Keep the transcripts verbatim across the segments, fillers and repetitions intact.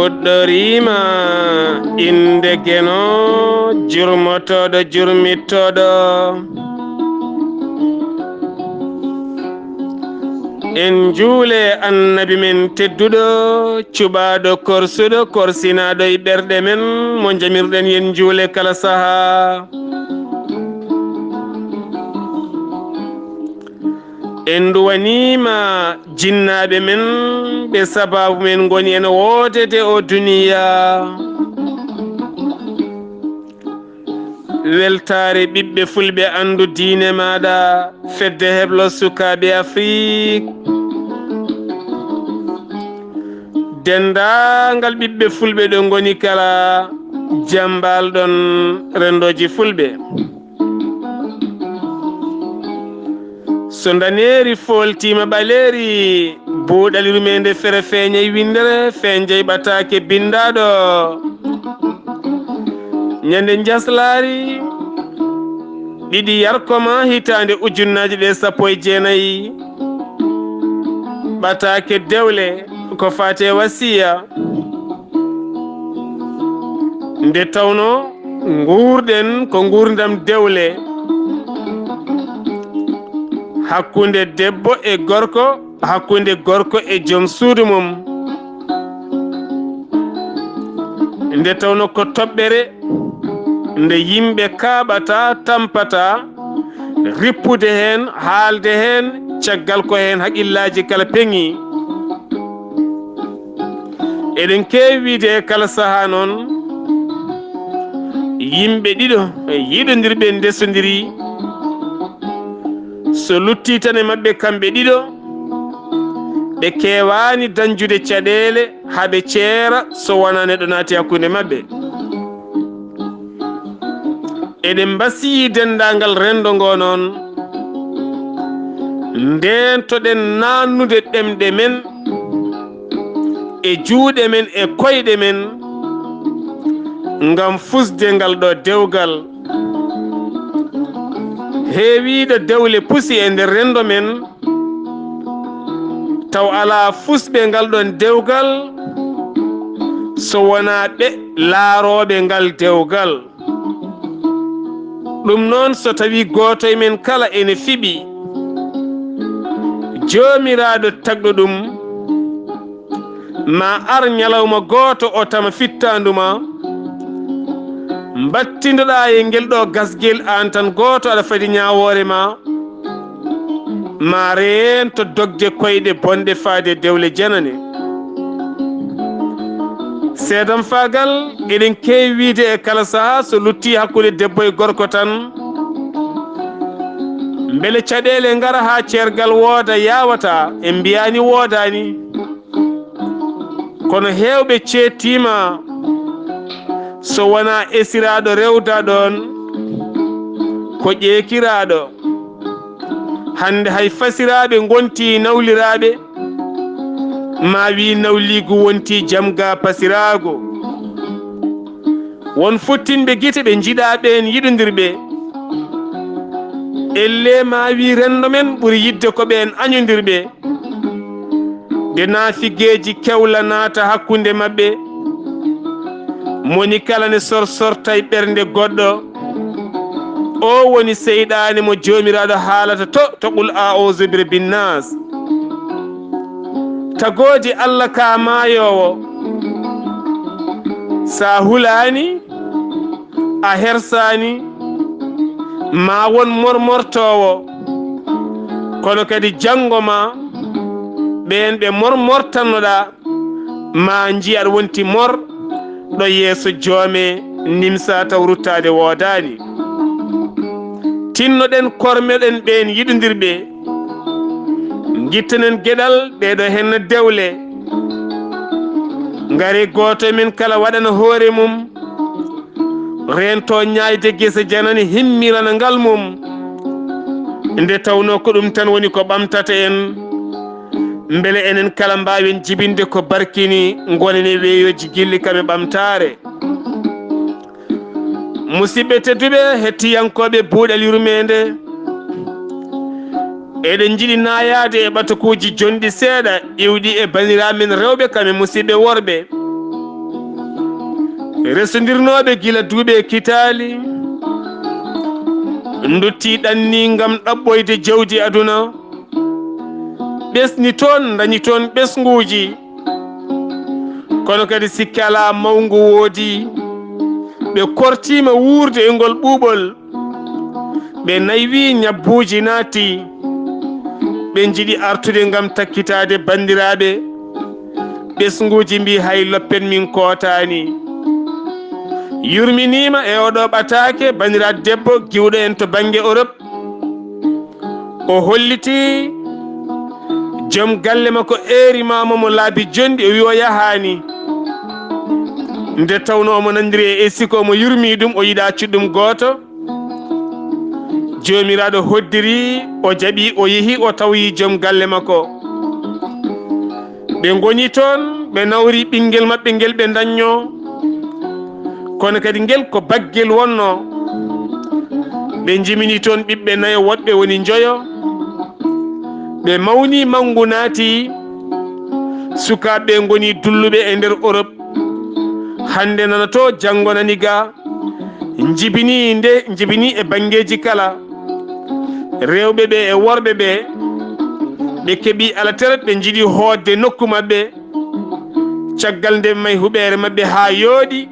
Fuɗɗoriima innde Geno, jurmotooɗo, jurmittooɗo. En njuule Annabi men tedduɗo, cuɓaaɗo, korsuɗo, korsinaaɗo e ɓerɗe men, mo njamirɗen yen njuule kala sahaa. En nduwaniima jinnaaɓe men, ɓe sabaabu men ngoni ene woodete o duniya. Weltaare ɓiɓɓe fulɓe, anndu diine maaɗa, fedde heblo sukaaɓe Afrik. Denndaangal ɓiɓɓe fulɓe ɗo ngoni kala, jambalɗon renndooji fulɓe. So ndaneeri fooltiima ɓaleeri, buuɗali rumeende fere feeñay winndere, feeñjay ɓataake binndaaɗo. Ñande njaslaari, ɗiɗi yarkoma hitaande ujunnaaji ɗe sappo e jeenayi, ɓataake dewle ko faati e wasiya. Nde tawno nguurɗen ko nguurndam dewle, hakkunde debbo e gorko, hakkunde gorko e joom suudu mum. Nde tawno ko toɓɓere nde yimɓe kaaɓata, tampata, rippude heen, haalde heen, caggal ko heen haqillaaji kala peŋi. Eɗen keewi wiide e kala sahaa noon, yimɓe ɗiɗo yiɗondirɓe ndesondiri. So luttii tan e maɓɓe kamɓe ɗiɗo, ɓe keewaani dañjude caɗeele haa ɓe ceera so wonaa neɗɗo naati hakkunde maɓɓe. Eɗen mbasiyii denndaangal renndo ngoo noon, ndeentoɗen naannude ɗemɗe men e juuɗe men e koyɗe men ngam fusde ngal ɗo dewgal. Heewiiɗo dewle pusi e nder renndo men, taw alaa fusɓe ngal ɗoon dewgal so wonaa ɓe laarooɓe ngal dewgal. Ɗum noon, so tawii gooto e men kala ene fiɓi Joomiraaɗo tagɗo ɗum, ma ar ñalawma gooto o tama fittaandu ma, mbattindoɗaa e ngel ɗo gasgel aan tan gooto aɗa fadi ñaawoore ma, ma reento dogde koyɗe bonɗe faade dewle janane. Seedam faagal, eɗen keewi wiide e kala sahaa so luttii hakkunde debbo e gorko tan, mbele caɗeele ngara haa ceergal wooda yaawataa, en mbiyaani woodaani. Kono heewɓe ceettiima so wonaa esiraaɗo rewda ɗoon ko ƴeekiraaɗo. Hannde hay fasiraaɓe ngontii nawliraaɓe, ma wii nawliigu wontii jam ga pasiraago. Won fottinɓe gite ɓe njiɗaa ɓeen yiɗondirɓe. Ellee ma wii renndo men ɓuri yiɗde ko ɓeen añondirɓe. Nde naafigeeji kewla naata hakkunde maɓɓe, moni kala ne sorsorta e ɓernde goɗɗo. O woni seyɗaane mo Joomiraaɗo haalata to, to qul a'uuzu bi rabbin naas. Tagoodi Alla ka maayoowo, sa hulaani, a hersaani, ma won mormortoowo, kono kadi janngo ma, ɓeen ɓe mormortannoɗaa, ma nji aɗa wonti mor ɗo yeeso joome, nimsa taw ruttaade woodaani. Tinnoɗen kormeɗen ɓeen yiɗondirɓe, ngittanen geɗal ɗeeɗo henna dewle. Ngare gooto e men kala waɗana hoore mum, reento ñaayde gese janane, himmirana ngal mum. Nde tawnoo ko ɗum tan woni ko ɓamtata en, mbele enen kala mbaawen jibinde ko barkini, ngonen e weeyooji gilli kam e ɓamtaare. Musidɓe tedduɓe, hettiyankooɓe Buuɗal Yurmeende, eɗen njiɗi naayaade e ɓatakuuji jonɗi seeɗa iwɗi e baniraaɓe men rewɓe kam e musidɓe worɓe. Resondirnooɓe gila duuɓi e kitaali, nduttii ɗanni ngam ɗaɓɓoyde jawdi aduna. Ɓesni toon, ndañi toon ɓesnguuji. Kono kadi sikke alaa, mawngu woodi. Ɓe kortiima wuurde e ngol ɓuuɓol. Ɓe naywi, ñabbuuji naati. Ɓe njiɗi artude ngam takkitaade banndiraaɓe. Ɓesnguuji mbii, "Hay loppet min kootaani." Yurminiima e oɗo ɓataake, banndiraaɗo debbo giwɗo en to bannge Europe. O holliti joom galle makko eeri maama mo laabi jonɗi, o wi o yahaani. Nde tawnoo omo nanndiri e esiko, omo yurmii ɗum, o yiɗaa cuɗɗum gooto. Joomiraaɗo hoddiri, o jaɓi, o yehi, o tawoyi joom galle makko. Ɓe ngoni toon, ɓe nawri ɓinngel maɓɓe ngel ɓe ndaññoo. Kono kadi ngel ko baggel wonnoo. Ɓe njimini toon ɓiɓɓe nayo, woɗɓe woni njoyo. Ɓe mawni, manngu naati. Sukaaɓe ɓe ngoni dulluɓe e nder Europe. Hannde nana to, janngo nani ga. Njibini nde, njibini e banngeeji kala. Rewɓe ɓe e worɓe ɓe, ɓe keɓi alateret, ɓe njiɗi hootde nokku maɓɓe. Caggal nde may huɓeere maɓɓe haa yooɗi,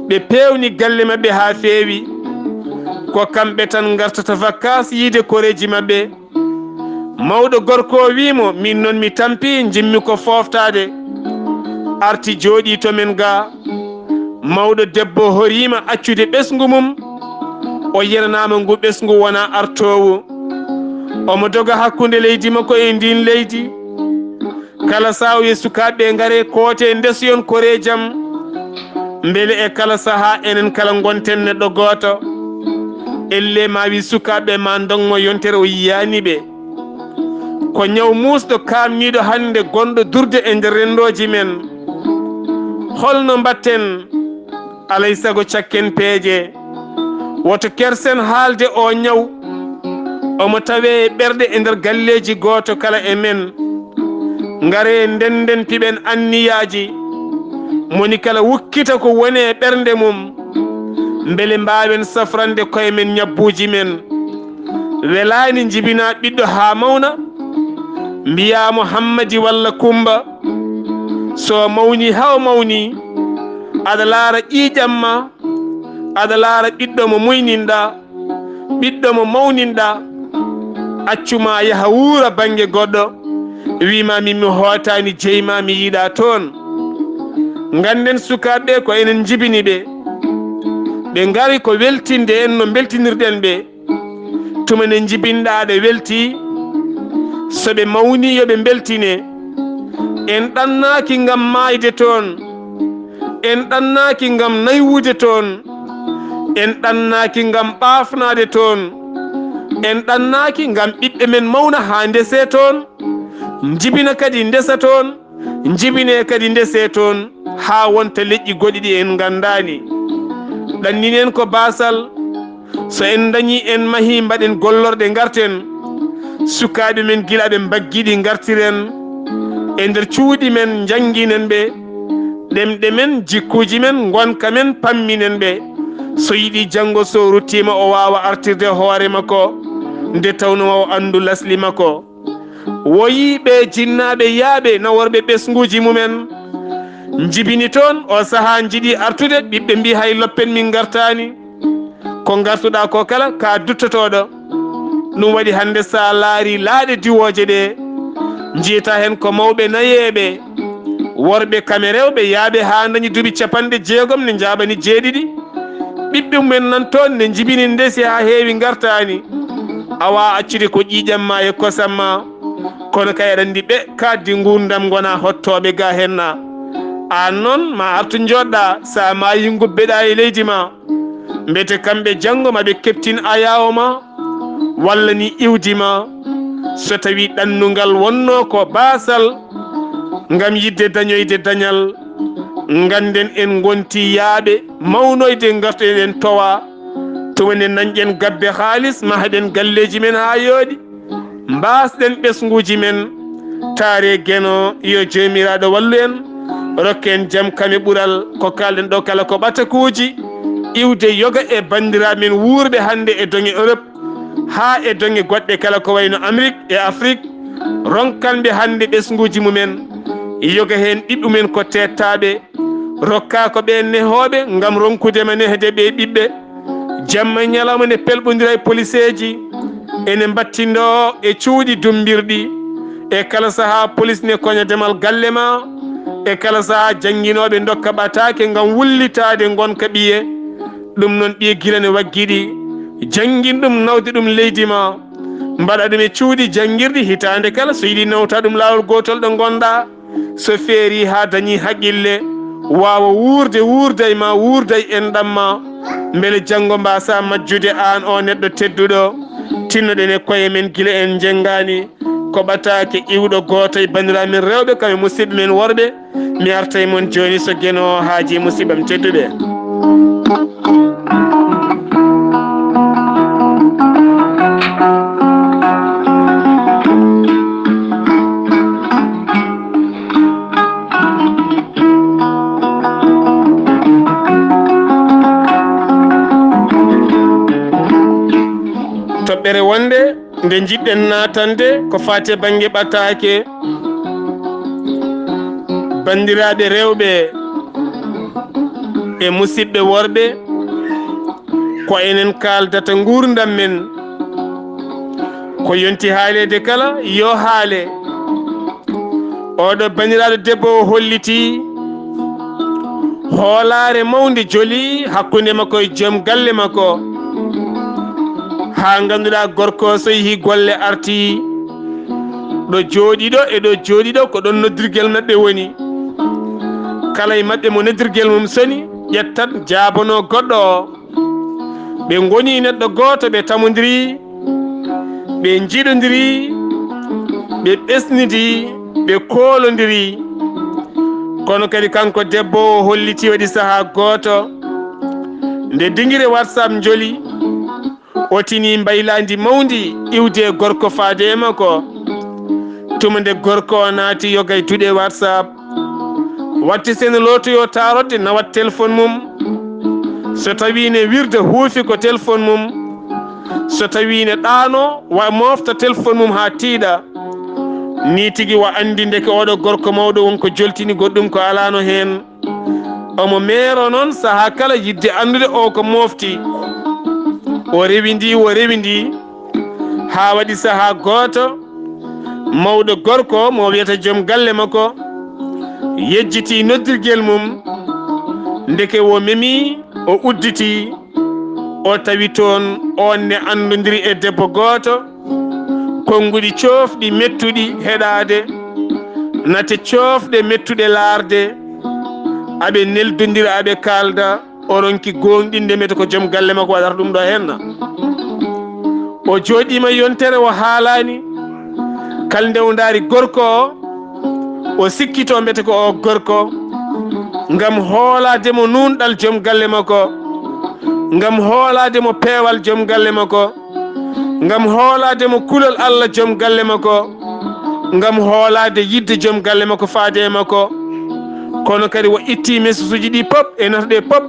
ɓe peewni galle maɓɓe haa feewi. Ko kamɓe tan ngartata vacances yiide koreeji maɓɓe. Mawɗo gorko o wii mo, "Min noon mi tampi, njimmi ko fooftaade." Arti jooɗii to men ga. Mawɗo debbo horiima accude ɓesngu mum. O yenanaama ngu ɓesngu wonaa artoowu. Omo doga hakkunde leydi makko e ndiin leydi. Kala sahaa o wiya, "Sukaaɓe ɓe, ngaree koote ndesoyon koreeji am. Mbele e kala sahaa enen kala ngonten neɗɗo gooto." Ellee ma wi, "Sukaaɓe ɓe, ma ndogmo yontere," o yiyaani ɓe. Ko ñaw muusɗo kaamniiɗo hannde gonɗo durde e nder renndooji men. Holno mbaɗten? Alay sago cakken peeje. Woto kersen haalde o ñaw. Omo tawee e ɓerɗe e nder galleeji gooto kala e men. Ngaree ndennden, piɓen anniyaaji. Moni kala wukkita ko woni e ɓernde mum. Mbele mbaawen safrande koye men ñabbuuji men. Welaani njibinaa ɓiɗɗo haa mawna, mbiyaa mo Hammadi walla Kummba. So mawni haa o mawni, aɗa laara ƴiiƴam ma, aɗa laara ɓiɗɗo mo muyninɗaa, ɓiɗɗo mo mawninɗaa, accu ma yaha wuura bannge goɗɗo, wii ma min mi hootaani jeyi ma, mi yiɗaa toon. Ngannden sukaaɓe ɓe ko enen njibini ɓe. Ɓe ngari ko weltinde en no mbeltinirɗen ɓe. Tuma nde njibinɗaa ɓe weltii, so ɓe mawnii yo ɓe mbeltine. En ɗannaaki ngam maayde toon. En ɗannaaki ngam naywude toon. En ɗannaaki ngam ɓaafnaade toon. En ɗannaaki ngam ɓiɓɓe men mawna haa ndesee toon. Njibina kadi ndesa toon. Njibinee kadi ndesee toon haa wonta leƴƴi goɗɗi ɗi en nganndaani. Ɗanninen ko baasal. So en ndañii, en mahii, mbaɗen gollorɗe, ngarten. Sukaaɓe men gila ɓe mbaggiɗi, ngartiren. E nder cuuɗi men, njannginen ɓe. Ɗemɗe men, jikkuuji men, ngonka men, pamminen ɓe. So yiɗi janngo, so ruttiima, o waawa artirde hoore makko, nde tawnoo o anndu lasli makko. Woyi ɓe jinnaaɓe yaaɓe naworɓe ɓesnguuji mumen. Njibini toon, o sahaa njiɗi artude, ɓiɓɓe mbii, "Hay loppet min ngartaani." Ko ngartuɗaa ko kala, ka duttotooɗo. Ɗum waɗi hannde, so a laari laaɗe diwooje ɗe, njiyata heen ko mawɓe nayeeɓe, worɓe kam e rewɓe yaaɓe haa ndañi duuɓi capanɗe jeegom, ne njaaɓani jeeɗiɗi. Ɓiɓɓe mumen nan toon, ne njibini, ndesi haa heewi, ngartaani. Awa accude ko ƴiiƴam ma e kosam ma. Kono kay, aɗa anndi ɓe kaaddi nguurndam, ngona hottooɓe ga henna. Aan noon, ma artu njooɗɗa, so a maayi, ngubbeɗa e leydi ma. Mbete kamɓe janngo ma ɓe keptin ayaawo ma, walla ni iwdi ma. So tawi ɗannungal wonno ko baasal ngam yiɗde dañoyde dañal, ngannden en ngonti yaaɓe mawnoyde, ngartoɗen towa, tuma nde nañɗen gabbe haalis, mahaɗen galleeji men haa yooɗi, mbaasɗen ɓesnguuji men. Taare Geno, yo Joomiraaɗo wallu en. Rokken jam kam e ɓural. Ko kaalɗen ɗo kala ko ɓatakuuji iwde yoga e banndiraaɓe men wuurɓe hannde e doŋe Europe, haa e doŋe goɗɗe kala ko wayno Amérique e Afrique. Ronkanɓe hannde ɓesnguuji mumen, yoga heen ɓiɓɓe mumen ko teettaaɓe. Rokkaa ko ɓeen nehooɓe ngam ronkude ma nehde ɓee ɓiɓɓe. Jamma e ñalawma ne pelɓondira e poliseeji, ene mbattindoo e cuuɗi dummbirɗi. E kala sahaa, polis ne koña demal galle ma. E kala sahaa, jannginooɓe ndokka ɓataake ngam wullitaade ngonka ɓiye. Ɗum noon, ɓiye gila ne waggiɗi, janngin ɗum, nawde ɗum leydi ma, mbaɗa ɗum e cuuɗi janngirɗi hitaande kala. So yiɗi, nawta ɗum laawol gootol ɗo ngonɗaa. So feerii haa dañii haqqille, waawa wuurde, wuurda e ma, wuurda e enɗam ma, mbele janngo mbaasaa majjude, aan oo neɗɗo tedduɗo. Tinnoɗen e koye men gila en njenngaani. Ko ɓataake iwɗo gooto e banndiraaɓe men rewɓe, kam e musidɓe men worɓe. Mi arta e mon jooni, so Geno haaji, musidɓe am tedduɓe. Toɓɓere wonde nde njiɗɗen naatande ko faati e bannge ɓataake, banndiraaɓe rewɓe e musidɓe worɓe, ko enen kaaldata nguurndam men. Ko yonti haaleede kala, yo haale. Oɗo banndiraaɗo debbo o hollitii hoolaare mawnde joli hakkunde makko e joom galle makko. Haa ngannduɗaa gorko o so yehi golle artii, ɗo jooɗiiɗo e ɗo jooɗiiɗo ko ɗoon noddirgel maɓɓe woni. Kala e maɓɓe mo noddirgel mum soni, ƴettat jaabanoo goɗɗo o. Ɓe ngoni neɗɗo gooto, ɓe tamondiri, ɓe njiɗondiri, ɓe ɓesnidi, ɓe koolondiri. Kono kadi kanko debbo o holliti waɗi sahaa gooto nde dingire WhatsApp njoli, o tini mbaylaandi mawndi iwde e gorko faade e makko. Tuma nde gorko o naati yoga e duɗe WhatsApp, watti sene lootoyo taarode nawat téléphone mum. So tawi ne wirda huufi ko téléphone mum. So tawi ne ɗaano wa mofta téléphone mum haa tiiɗa. Ni tigi wa anndi ndeke oɗo gorko mawɗo won ko joltini goɗɗum ko alaano heen. Omo meero noon sahaa kala yiɗde anndude o ko mofti. O rewindi, o rewindi, haa waɗi sahaa gooto, mawɗo gorko mo wiyata joom galle makko yejjiti noddirgel mum. Ndeke o memi, o udditi, o tawi toon oon ne anndondiri e debbo gooto, konnguɗi coofɗi mettuɗi heɗaade, nate coofɗe mettuɗe laarde, aɓe neldondira, aɓe kaalda. O ronki gooŋɗinde mbete ko joom galle makko waɗata ɗum ɗo henna. O jooɗiima yontere, o haalaani. Kala nde o ndaari gorko o, o sikkito mbete ko o gorko, ngam hoolaade mo nuunɗal joom galle makko, ngam hoolaade mo peewal joom galle makko, ngam hoolaade mo kulol Allah joom galle makko, ngam hoolaade yiɗde joom galle makko faade e makko. Kono kadi o itti message uji ɗi pop e nata ɗe pop,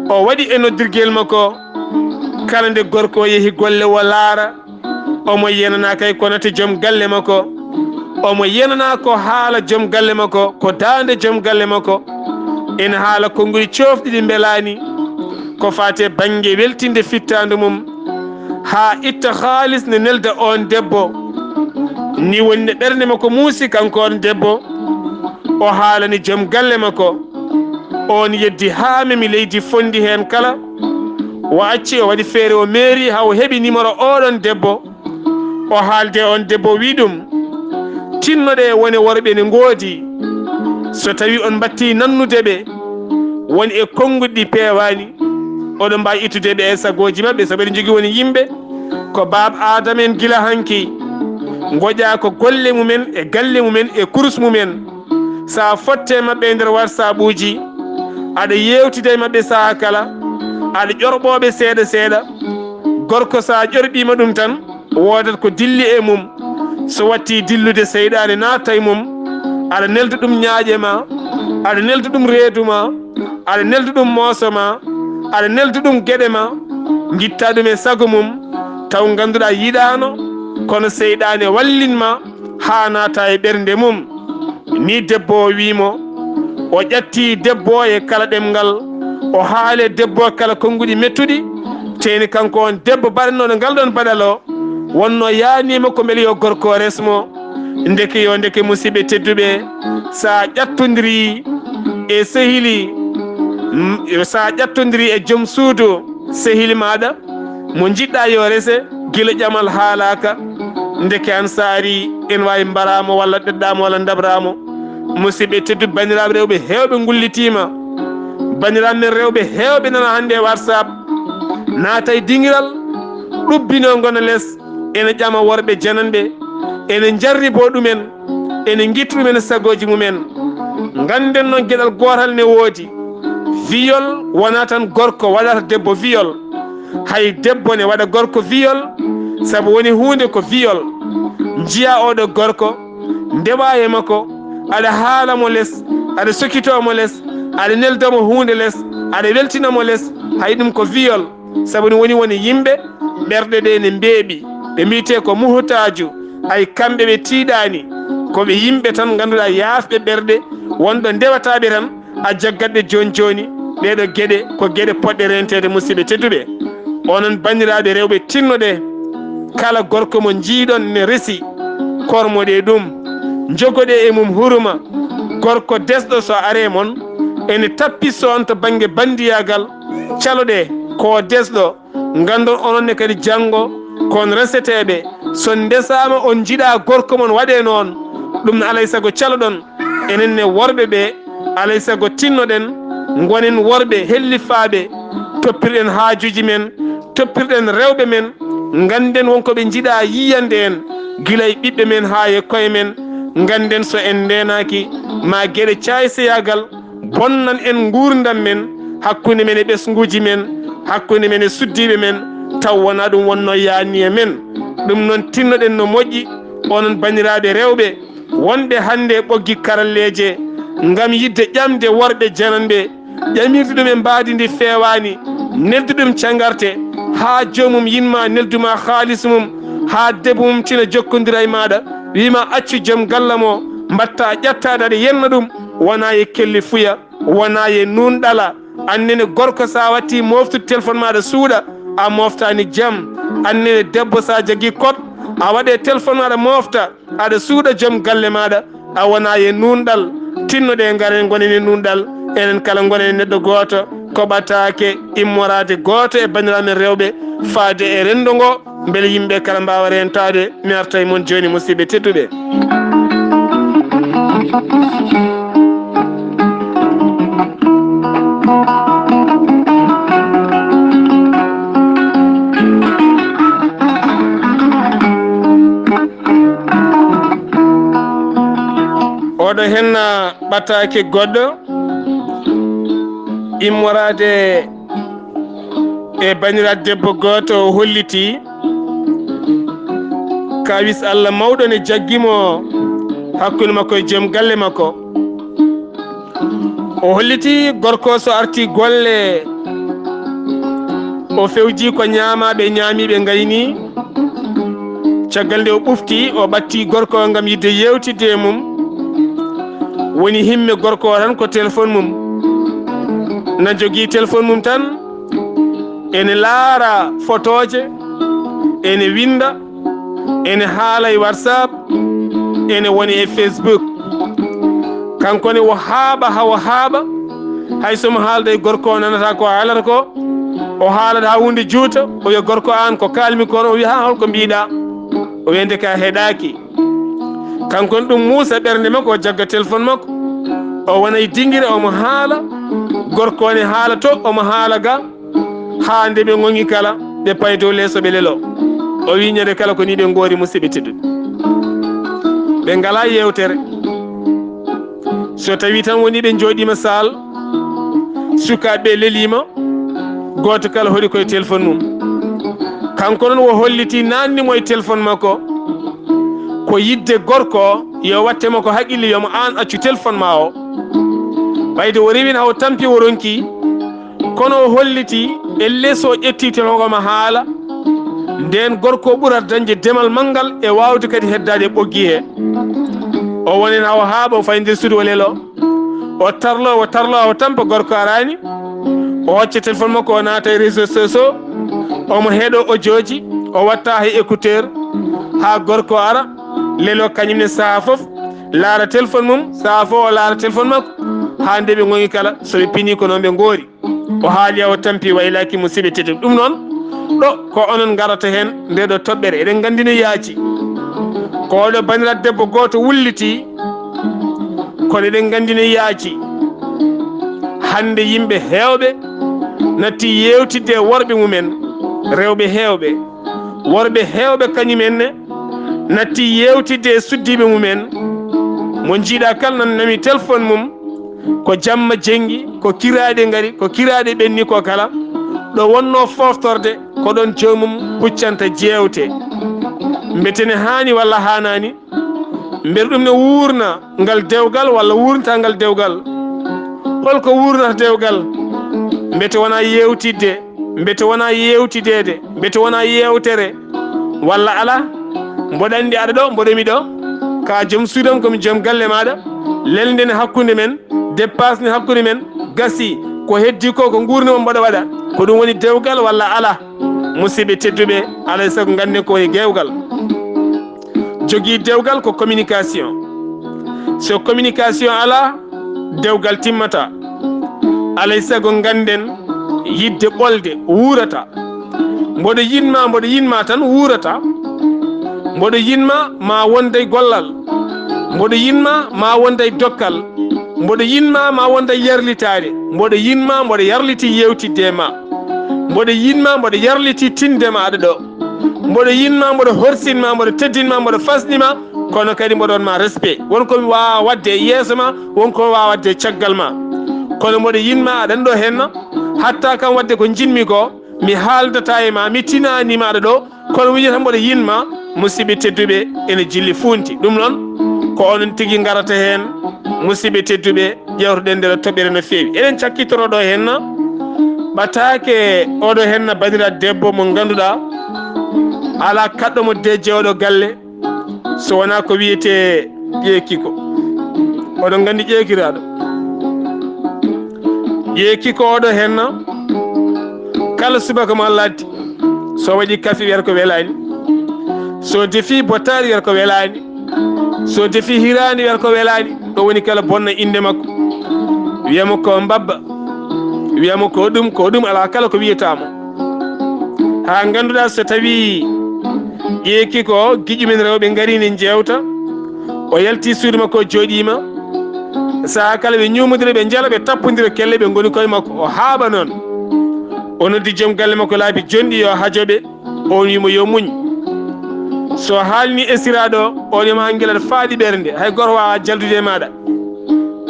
o waɗi e noddirgel makko. Kala nde gorko o yehi golle, o laara, omo yenana kay ko nate joom galle makko, omo yenana ko haala joom galle makko, ko daande joom galle makko. Ene haala konnguɗi coofɗi ɗi mbelaani ko faati e bannge weltinde fittaandu mum, haa itta haalis ne nelda oon debbo. Ni woni nde ɓernde makko muusi, kanko oon debbo, o haalani joom galle makko. Oon yeddi haa memi leydi, fonndi heen kala. O acci, o waɗi feere, o meeri haa o heɓi numéro ooɗoon debbo. O haalde oon debbo, o wii ɗum: "Tinnoɗee, wone worɓe ne ngoodi. So tawii on mbattii nannude ɓe, won e konnguɗi ɗi peewaani, oɗon mbaawi ittude ɓe e sagooji maɓɓe. Sabu eɗen njogii won yimɓe ko baab Aadama en gila hanki, ngoƴaa ko golle mumen e galle mumen e kurus mumen. So a fotte maɓɓe e nder WhatsApp uji, aɗa yeewtida e maɓɓe sahaa kala, aɗa ƴorɓoo ɓe seeɗa seeɗa. Gorko, so a ƴorɓiima ɗum tan, woodat ko dilli e mum. So wattii dillude, seyɗaane naata e mum, aɗa nelda ɗum ñaaƴe ma." aɗa nelda ɗum reedu ma, aɗa nelda ɗum mooso ma, aɗa nelda ɗum geɗe ma, ngitta ɗum e sago mum, taw ngannduɗaa yiɗaano, kono seyɗaane wallin ma haa naata e ɓernde mum. Ni debbo o wi'i mo, o ƴatti debbo o e kala ɗemngal, o haali e debbo o kala konnguɗi mettuɗi, teyni kanko on debbo baɗannooɗo ngal ɗon baɗal o, wonno yaaniima ko mbele yo gorko o res mo. Ndeke yo ndeke, musidɓe tedduɓe, so a ƴattondirii e sehili, mm, so a ƴattondirii e joom suudu sehili maaɗa, mo njiɗɗaa yo rese, gila ƴamal haalaaka, ndeke aan so a arii, ene waawi mbaraamo walla ɗeɗɗaamo walla ndabraamo. Musidɓe tedduɓe, banndiraaɓe rewɓe heewɓe ngullitiima, banndiraaɓe men rewɓe heewɓe nana hannde e WhatsApp, naata e dingiral, ɗubbinoo ngona les, ene ƴama worɓe jananɓe, ene njarriboo ɗumen, ene ngitta ɗumen e sagooji mumen. Ngannden noon geɗal gootal ne woodi. Viol wonaa tan gorko waɗata debbo viol. Hay debbo ne waɗa gorko viol, sabu woni huunde ko viol. Njiyaa oɗo gorko, ndewa e makko, aɗa haala mo les, aɗa sokitoo mo les, aɗa nelda mo huunde les, aɗa weltina mo les, hay ɗum ko viol. Sabu ne woni woni yimɓe, ɓerɗe ɗe ne mbeeɓi, ɓe mbiyetee ko muhtaaju, hay kamɓe ɓe tiiɗaani, ko ɓe yimɓe tan ngannduɗaa yaafɓe ɓerɗe, wonɓe ndewataaɓe tan, a jaggat ɓe jooni jooni. Ɗeeɗo geɗe ko geɗe poɗɗe renteede, musidɓe tedduɓe. Onon banndiraaɓe rewɓe, tinnoɗe kala gorko mo njiiɗon ne resi, kormoɗe ɗum, njogoɗe e mum huruma. Gorko desɗo so are mon, ene tappi so on to bannge banndiyaagal, caloɗe ko desɗo. Nganndon onon ne kadi janngo kon reseteeɓe. So ndesaama on njiɗaa gorko mon waɗee noon, ɗum ne alay sago caloɗon. Enen ne worɓe ɓe, alay sago tinnoɗen, ngonen worɓe hellifaaɓe, toppirɗen haajuuji men, toppirɗen rewɓe men, ngannden won ko ɓe njiɗaa yiyande en, gila e ɓiɓɓe men haa e koye men, ngannden so en ndeenaaki, ma geɗe caayseyaagal bonnan en nguurndam men, hakkunde men e ɓesnguuji men, hakkunde men e suddiiɓe men, taw wonaa ɗum wonnoo yaanni e men. Ɗum noon, tinnoɗen no moƴƴi, onon banndiraaɓe rewɓe, wonɓe hannde e ɓoggi karalleeje, ngam yiɗde ƴamde worɓe jananɓe, ƴamirde ɗum e mbaadi ndi feewaani, neldi ɗum cangarte, haa joomum yinma, neldu ma haalis mum, haa debbo mum tina jokkondira e maaɗa, wiima accu joom galle mo, mbatta ƴattaade aɗa yenna ɗum, wona e kelli fuya, wona e nuunɗala. Annene gorko, so a watti moftude téléphone ma aɗa suuɗa, a moftani jam. Annene debbo, so a jaggi code, a waɗe téléphone ma aɗa mofta, aɗa suuɗa joom galle maaɗa, a wona e nuunɗal. Tinnoɗe ngaren ngonen e nuunɗal, enen kala ngonen e neɗɗo gooto, ko ɓataake immoraade gooto e banndiraaɓe men rewɓe faade e renndo ngo, mbele yimɓe kala mbaawa reentaade. Mi arta e mon jooni, musidɓe tedduɓe. Oɗo henna ɓataake goɗɗo immoraade e banndiraaɗo debbo gooto, o holliti kawis Allah mawɗo ne jaggi mo hakkunde makko e joom galle makko. O holliti gorko, so arti golle, o fewji ko ñaama, ɓe ñaami, ɓe ngayni. Caggal nde o ɓufti, o ɓatti gorko o ngam yiɗde yeewtidde e mum. Woni himme gorko o tan ko téléphone mum. Na jogii téléphone mum tan, ene laara fotooje, ene winnda, ene haala e WhatsApp, ene woni e Facebook. Kanko ne, o haaɓa haa o haaɓa, hay so mo haalda e gorko o, nanata ko haalata ko, o haalata haa huunde juuta, o wiya gorko, aan ko kaalmi kon? O wiya, haa, holko mbiiɗaa? O wiya, ndeke a heɗaaki. Kanko ne, ɗum muusa ɓernde makko, o jagga téléphone makko, o wona e dinngire, omo haala, gorko o ne haala to, omo haala ga, haa nde ɓe ŋoŋi kala, ɓe payi dow leeso, ɓe lelo. O wiyi, ñande kala ko ni ɓe ngoori, musidɓe tedduɓe. Ɓe ngalaa yeewtere. So tawii tan woni ɓe njooɗiima saal, sukaaɓe ɓe leliima, gooto kala hoɗi koye téléphone mum. Kanko noon, o holliti, naanni mo e téléphone makko, ko yiɗde gorko o, yo watte mo ko haqqille, yo mo aan accu téléphone ma o. Ɓayde o rewii haa o tampi o ronkii, kono o hollitii ellee so o ƴettii telefon omo haala, ndeen gorko o ɓurat dañde demal manngal e waawde kadi heddaade e ɓoggi he. O woni heen haa o haaɓa, o fayi nder suudu o leloo. O tarloo, o tarloo haa o tampa, gorko araani. O hocca telefon makko, o naata e réseaux sociaux, omo heɗoo audiooji, o watta hay écouteur haa gorko o ara, leloo kañum ne sahaa fof, laara telefon mum, sahaa fof o laara telefon makko, haa nde ɓe ngoñi kala, so ɓe pinii ko noon ɓe ngoori. O haali haa o tampi, waylaaki, musidɓe tedduɓe. Ɗum noon, ɗo ko onon ngarata heen, ndee ɗoo toɓɓere. Eɗen nganndi no yaaji. Ko oɗo banndiraaɗo debbo gooto wullitii, kono eɗen nganndi no yaaji. Hannde yimɓe heewɓe natti yeewtidde e worɓe mumen, rewɓe heewɓe. Worɓe heewɓe kañum en ne natti yeewtidde e suddiiɓe mum en. Mo njiiɗaa kala nan nami telefon mum, ko jamma jenngi, ko kiraaɗe ngari, ko kiraaɗe ɓenni, ko kala ɗo wonnoo fooftorde, ko ɗoon joomum huccanta jeewte. Mbete ne haani walla haanaani? Mbeɗa ɗum ne wuurna ngal dewgal walla wuurnata ngal dewgal? Holko wuurnata dewgal? Mbete wonaa yeewtidde? Mbete wonaa yeewtideede? Mbete wonaa yeewtere? Walla alaa? Mboɗo anndi aɗa ɗo, mboɗo mi ɗo. Ka joom suudam, komi joom galle maaɗa. Lelnde ne hakkunde men, dépasse ne hakkunde men. Gasi, ko heddi ko, ko nguurndam mboɗo waɗa. Ko ɗum woni dewgal walla alaa? Musidɓe tedduɓe, alaa e sago ngannden ko woni dewgal. Jogii dewgal ko communication. So communication alaa, dewgal timmata. Alaa e sago ngannden, yidde ɓolde wuurata. Mboɗo yiɗ ma, mboɗo yiɗ ma tan wuurata. Mboɗo yiɗ ma, ma wonday gollal. Mboɗo yiɗ ma, ma wonday dokkal. Mboɗo yiɗ ma, ma wonday yarlitaade. Mboɗo yiɗ ma, mboɗo yarliti yeewtidde e ma. Mboɗo yiɗ ma, mboɗo yarliti tinde ma aɗa ɗo. Mboɗo yiɗ ma, mboɗo horsin ma, mboɗo teddin ma, mboɗo fasni ma, kono kadi mboɗo waɗ ma respect. Won ko mi waawa waɗde e yeeso ma, won ko mi waawa waɗde e caggal ma. Kono mboɗo yiɗ ma, aɗa anndi ɗo heen, hatta kam waɗde ko njiɗmi ko, mi haaldataa e ma, mi tinaani ma aɗa ɗo, kono miñi tan mboɗo yiɗ ma, musidɓe tedduɓe, ene jilli fuunti. Ɗum noon, ko onon tigi ngarata heen, musidɓe tedduɓe, ƴeewtoɗen ndee ɗoo toɓɓere no feewi. Eɗen cakkitoro ɗo heen, ɓataake oɗo heen banndiraaɗo debbo mo ngannduɗaa alaa kaɗɗo mo dejje oɗo galle, so wonaa ko wiyetee ƴeeki ko. Oɗon nganndi ƴeekiraaɗo. Ƴeeki ko oɗo heen, kala subaka mo Allah addi, so waɗi kafe wiyata ko welaani, so defi bottaari wiyata ko welaani, so defi hiraani wiyata ko welaani. Ɗo woni kala bonna innde makko, wiya mo ko mbabba, wiya mo ko ɗum, ko ɗum, alaa kala ko wiyata mo. Haa ngannduɗaa so tawii ƴeeki ko giƴi men rewɓe ngarii ne njeewta, o yalti suudu makko, o jooɗiima. Sahaa kala ɓe ñuumodira, ɓe njala, ɓe tappondira kelle, ɓe ngoni koye makko. O haaɓa noon. O noddi joom galle makko laabi jonɗi, yo hajo ɓe. On wiyi mo yo muñ. So haalni esiraaɗo, on wiya ma, "An gila aɗa faaɗi ɓernde, hay gooto waawaa jaldude e maaɗa."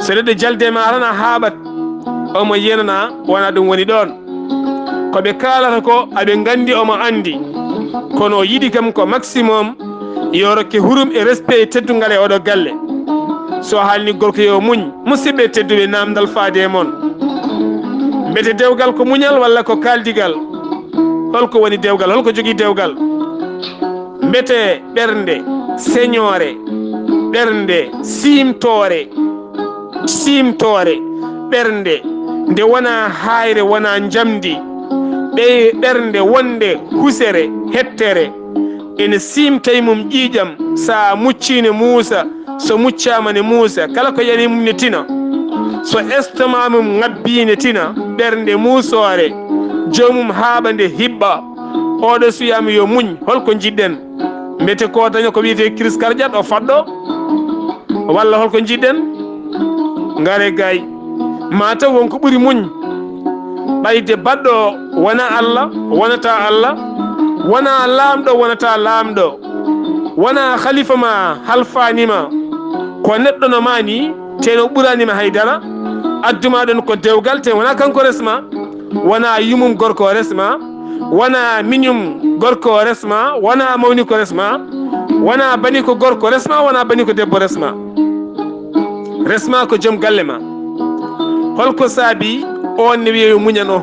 So neɗɗo jaldi e ma tan, a haaɓat, omo yenana, wonaa ɗum woni ɗoon. Ko ɓe kaalata ko, aɓe nganndi, omo anndi. Kono o yiɗi kam ko maximum, yo rokke hurum e respect e teddungal e oɗo galle. So haalni gorko yo muñ, musidɓe tedduɓe, naamndal faade e mon. Mbete dewgal ko muñal walla ko kaaldigal? Holko woni dewgal? Holko jogii dewgal? Mbete ɓernde señoore, ɓernde siimtoore, siimtoore, ɓernde nde wonaa haayre, wonaa njamndi, ɓe-, ɓernde wonde husere, hettere, ene siimta e mum ƴiiƴam, sa muccii ne muusa, so muccaama ne muusa, kala ko yani mum ne tina. So estomac mum ŋabbii ne tina, ɓernde muusoore, joomum haaɓa nde hiɓɓa. Oɗo so wiyaama yo muñ, holko njiɗɗen? Mbete ko daña ko wiyetee crise cardiaque, o faɗɗo? Walla holko njiɗɗen? Ngare gaay. Maa taw won ko ɓuri muñ. Ɓayde baɗɗo wona Allah, wonata Allah, wona laamɗo, wonata laamɗo, wona khalifa ma, halfaani ma, ko neɗɗo no ma ni, te no ɓuraani ma hay dara, addu ma ɗon ko dewgal, te wona kanko resma, wona yumum gorko o resma, wona miñum gorko o resma, wona mawni ko resma, wona bani ko gorko resma, wona bani ko debbo resma. Resma ko joom galle ma. Holko saabi on ne wiya yo muñan o?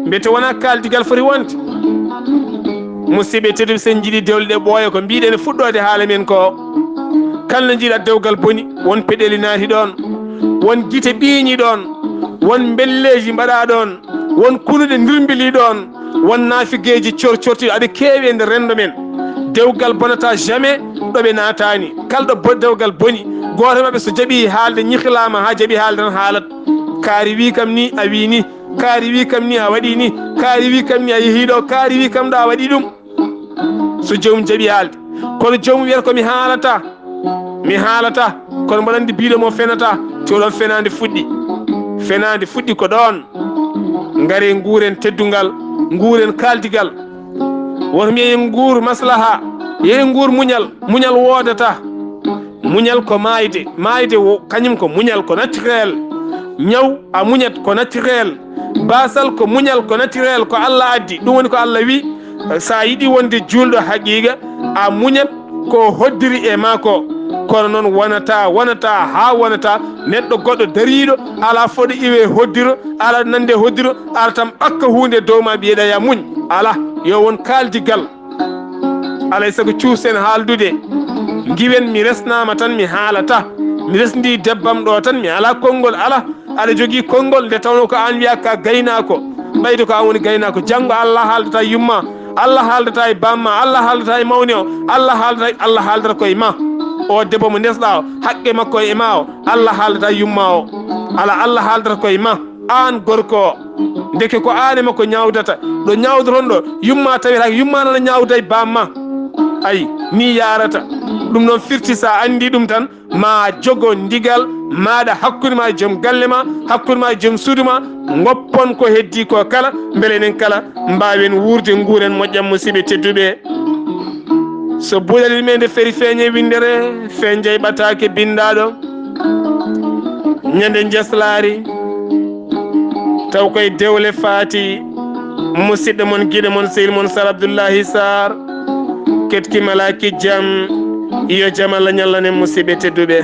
Mbete wonaa kaaldigal foti wonde? Musidɓe tedduɓe, sen njiɗi dewle ɗe ɓooya, ko mbiɗen e fuɗɗoode haala men ko, kala no njiɗa dewgal boni, won peɗeli naati ɗon, won gite ɓiiñi ɗon, won mbelleeji mbaɗa ɗon, won kunuɗe ndirmbili ɗon, won naafigeeji corcorti aɗa keewi e nder renndo men. Dewgal bonata jamais ɗo ɓe naataani. Kala ɗo bo-, dewgal boni, gooto maɓɓe so jaɓi haalde, ñihlaama haa jaɓi haalde tan haalat. Kaari wi kam ni, a wi ni. Kaari wi kam ni, a waɗi ni. Kaari wi kam ni, a yehi ɗo. Kaari wi kam ɗo, a waɗi ɗum. So joomum jaɓi haalde. Kono joomum wiyata ko mi haalata. Mi haalata. Kono mboɗo anndi biiɗo mo fenata. Te oɗon fenaande fuɗɗi. Fenaande fuɗɗi ko ɗoon. Ngare nguuren teddungal, nguuren kaaldigal. Woto mi yehi nguur maslaha, yehi nguur muñal. Muñal woodata. Muñal ko maayde. Maayde wo, kañum ko muñal, ko naturel. Ñaw a muñat, ko naturel. Baasal ko muñal, ko naturel, ko Allah addi. Ɗum woni ko Allah wi, sa yiɗi wonde juulɗo haqiiqa, a muñat ko hoddiri e maa ko. Kono noon wonata, wonata, haa wonata neɗɗo goɗɗo dariiɗo, ala fooɗo iwe hoddiro, ala nande hoddiro, ala tan ɓakka huunde dow ma, mbiyeɗa ya muñ. Ala, yo won kaaldigal. Alay sago cuusen haaldude. Ngiwen mi resnaama tan mi haalata. Mi resndi debbam ɗo tan mi ala konngol, ala. Aɗa jogii konngol nde tawnoo ko aan wiyaa ka gaynaako. Ɓayde ko aan woni gaynaako. Janngo Allah haaldata e yumma. Allah haaldata e bamma. Allah haaldata e mawni o. Allah haaldata, Allah haaldata ko e ma. O debbo mo ndesɗaa o, haqqe makko e ma o. Allah haaldata e yumma o. Ala, Allah haaldata ko e ma. Aan gorko o. Ndeke ko aan e makko ñaawdata. Ɗo ñaawdoton ɗo, yumma tawetaake. Yumma nana ñaawda e bamma. Ay, ni yaarata. Ɗum noon firti sa anndi ɗum tan, ma jogo ndigal maaɗa hakkunde ma e joom galle ma, hakkunde ma e joom suudu ma, ngoppon ko heddi ko kala, mbele enen kala mbaawen wuurde nguuren moƴƴam, musidɓe tedduɓe. So buuɗal yurmeende feri feeñe winndere, feeñjay ɓataake binndaaɗo. Ñande njeslaari, taw koye dewle faati, musidɗo mon, giɗo mon, sehil mon Sar Abdullahi Sar, ketki malaaki jam, yo jam Allah ñallanen musidɓe tedduɓe.